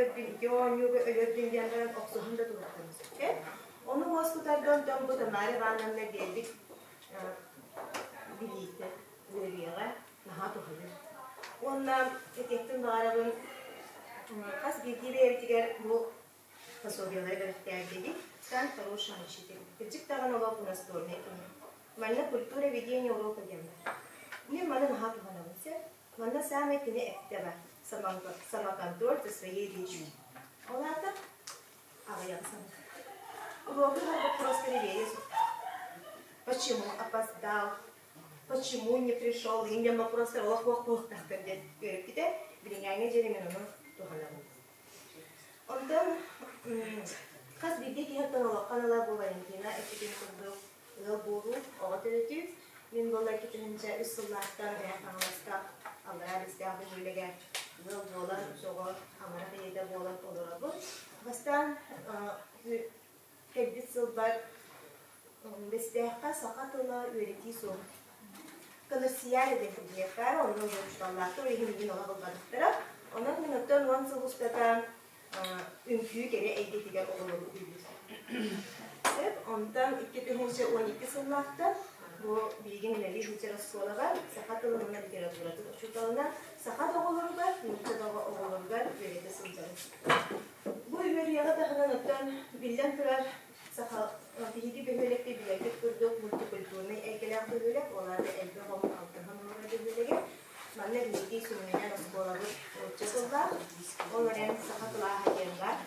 өлөрдүн, ити оонньууга өлөрдүн диэн баран охсуһан да туруохтарын сөп. Ону уоскутарга онтон бу Тамара Ивановна биэрбит билиитэ, үөрүйэҕэ наһаа туһалыыр. Уонна этиэхпин баҕарабын, хас биирдии бэйэбитигэр бу пособиелары бэлэхтээбитибит. Стань хорошим учителем. Кырдьык даҕаны олох настольнай кини. Манна культура ведения урока диэн бар. Мин маны наһаа туһанабын сөп. Манна саамай кини эттэ бар. Самоконтроль за своей речью. Ол аата аҕыйаҕы санатар. Уруогу боппуруостары биэриэ суохтаах. Почему опоздал? Почему не пришел? Иҥнэн боппуруостар олох буох-буохтаахтар диэн үөрэппитэ. Билиҥҥээҥҥэ диэри мин ону туһанабын. Онтон хас биирдии киһиттэн олоххо анала бу Валентина эппитин курдук ыал буолуу, оҕо төрөтүү. Мин буолла 2003 сыллаахтан Мэҥэ Хаҥаласка Аллараа Бэстээх бөһүөлэгэр ыал буолан, үс оҕо амарах ийэтэ буолан олоробун. Бастаан кэлбит сылбар Бэстээххэ саха тыла үөрэтии суох. Конурсияр диэн предметтаары онно уже учууталлаахтар, ол иһин миигин олох ылбатахтара. Онон мин оттон 10 сыл устата үҥкүү кэрэ эйгэтигэр оҕолору уһуйбут. Сөп, онтон 2012 сыллаахтан бу биһигин үлэлии сылдьар оскуолаҕа саха тылын уонна литературатын учууталынан саха да оҕолоругар, нуучча да оҕолоругар үөрэтэ сылдьабын. Бу үөрүйэҕи таһынан оттон биллэн турар Саха биһиги бөһүөлэккэ билэргит курдук мультикультурнай эйгэлээх бөһүөлэк, ол аата элбэх омук алтыһан олорор бөһүөлэгэ. Манна биһиги сүнньүнэн оскуолабыт нуучча тыллаах, ол эрэн саха кылааһа диэн баар.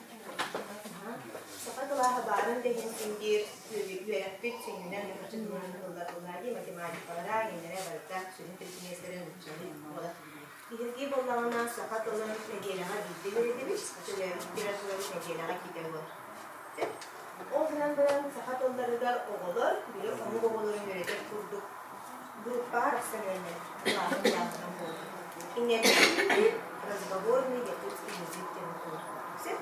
Саха кылааһа баарын да иһин син биир үөрэхпит сүнньүнэн нуучча тылынан ыһыллар буоллаҕа дии, математикалара, иҥнэрэ барыта сүрүн предметтэрэ нууччалыы буолар. Биһиги буоллаҕына саха тылын нэдиэлэҕэ биирдэ үөрэтэбит, төрөөбүт литературабыт нэдиэлэҕэ иккитэ буолар. Ол гынан баран саха тылларыгар оҕолор, били омук оҕолорун үөрэтэр курдук группаҕа арахсан үөрэнэр кылааһын кылааһынан буолар. Иҥэрбит разговорный якутский язык диэн буолар. Сөп?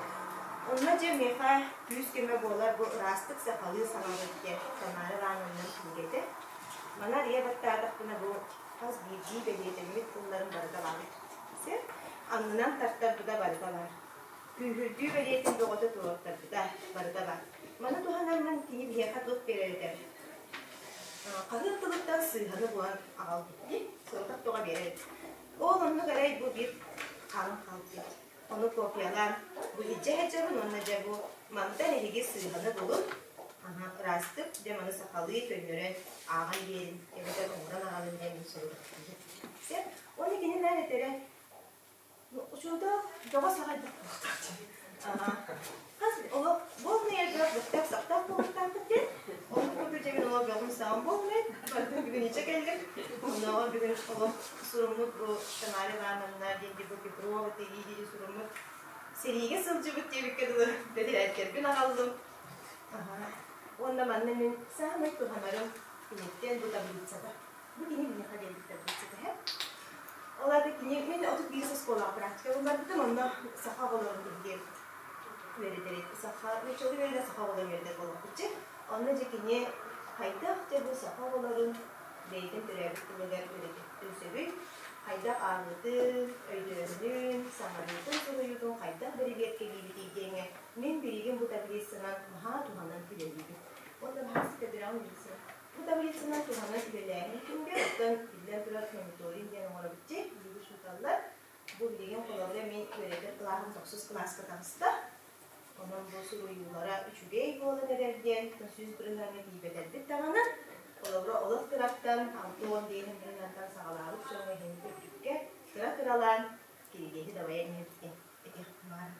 Онно дьэ миэхэ күүс-көмө буолар бу ыраастык сахалыы саҥарар диэн Тамара Ивановна кинигэтэ. Маны арыйа баттаатахпына бу хас биирдии бэлиэтэммит тылларын барыта баар. Сөп? Аннынан тартарбыта барыта баар. Күүһүрдүү бэлиэтин бөҕөтө туруортарбыта барыта баар. Маны туһанаммын кини биһиэхэ туох биэрэр этэ? Хаһыат тылыттан сыыһаны булан аҕалбыт дии, сорудах тоҕо биэрэр. Ол оннук эрэй бу биир хаалан хаалбыт. Ону копиялаан бу илдьэ сылдьабын уонна дьэ бу мантан эһиги сыыһаны булун, аһа ыраастык дьэ маны сахалыы көннөрөн ааҕан биэрин эбэтэр оҥорон аҕалын диэн мин сорудахтыыбын. Сөп. Уонна кини наар этэрэ Учуутал бөҕө саҕайбыт буолуохтаах дии. Хас олох буолмайарга быктаах-сахтаах буолуохтаахпыт диэн. Оннук курдук дьэбин олох бөҕүм саҕам буолмай. Барытын бүгүн ичэ кэллим. Оннооҕор бүгүн олох суруммут бу Тамара Ивановна диэн бу Петрова тиий дии суруммут сэриигэ сылдьыбыт диэбиккэ дылы тэтэрээттэрбин аҕаллым. Уонна манна мин саамай туһанарым киниттэн бу таблицата. Бу кини миэхэ биэрбит таблицата һэ. Ол аата кини мин 31 оскуолаҕа практика ылларбытым, онно саха оҕолорун биһиги үөрэтэр саха нууччалыы үөрэнэр саха оҕолорун үөрэтэр буоллахпытчы. Онно дьэ кини хайдах дьэ бу саха оҕолорун бэйэтин төрөөбүт тылыгар үөрэтиэхпитин сөбүй, хайдах ааҕыытын, өйдөөһүнүн, саҥарыытын, суруйуутун хайдах бэрэбиэркэлиибитий диэҥҥэ мин билигин бу таблицанан наһаа туһанан үлэлиибин. Уонна наһаа ситэдирэҕин билсэ. Бу таблицанан туһанан үлэлээһин түмүгэр, оттон биллэн турар мониторинг диэн оҥоробут дии, биһиги учууталлар. Бу билигин холобура мин үөрэтэр кылааһым тохсус кылааска таҕыста. Онон бу суруйуулара үчүгэй буолан эрэр диэн 100 бырыһыаҥҥа тиийбэтэрбит даҕаны, холобура олох кыраттан 65 бырыһыантан саҕалаабыт дьоҥҥо иһин үрдүккэ кыра-кыралаан кирилиэһи дабайан иһэбит диэн этиэхпин баҕарабын.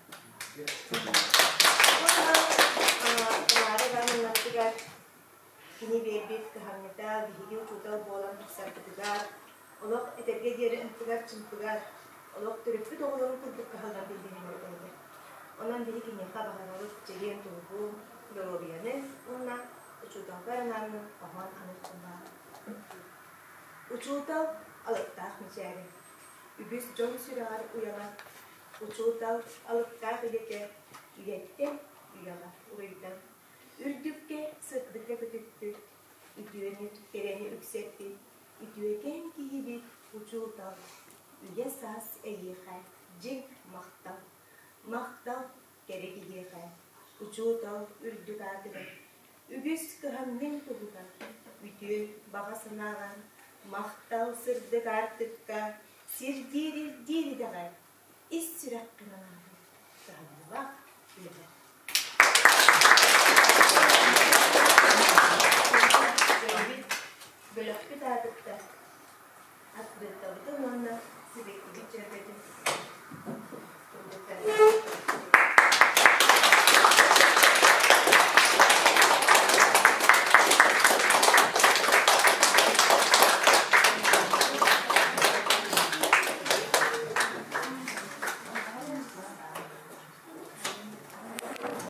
Уонна Тамара Ивановнабытыгар Кини биэрбит кыһамньыта биһиги учуутал буолан тахсарбытыгар, олох этэргэ диэри ымпыгар-чымпыгар, олох төрөппүт оҕолорун курдук кыһаллан билбинин этэ. Онон биһи киниэхэ баҕарабыт чэгиэн туругу, доруобуйаны уонна учууталга анааммын хоһоон аныахпын Учуутал алыптаах мичээрэ, үгүс дьон сүрэҕэр уйалар, учуутал алыптаах идэтэ үйэттэн үйэҕэ уруйдан. Үрдүккэ, сырдыкка көтүппүт, үтүөнү, кэрэни үксэппит, үтүөкэн киһибит учуутал, үйэ-саас эйиэхэ дьиҥ махтал! Махтал! Учуутал үрдүк аатыгар үгүс кыһамньыҥ туһугар үтүө баҕа санааҕар махтал сырдык аартыкка сирдиир ирдиир идэҕэ ис сүрэххин анаабыт кыһамньылаах үлэҕэ. Бөлөхпүт аатыттан открыткабытын уонна сибэккибит дьөрбөтүн турбуттар.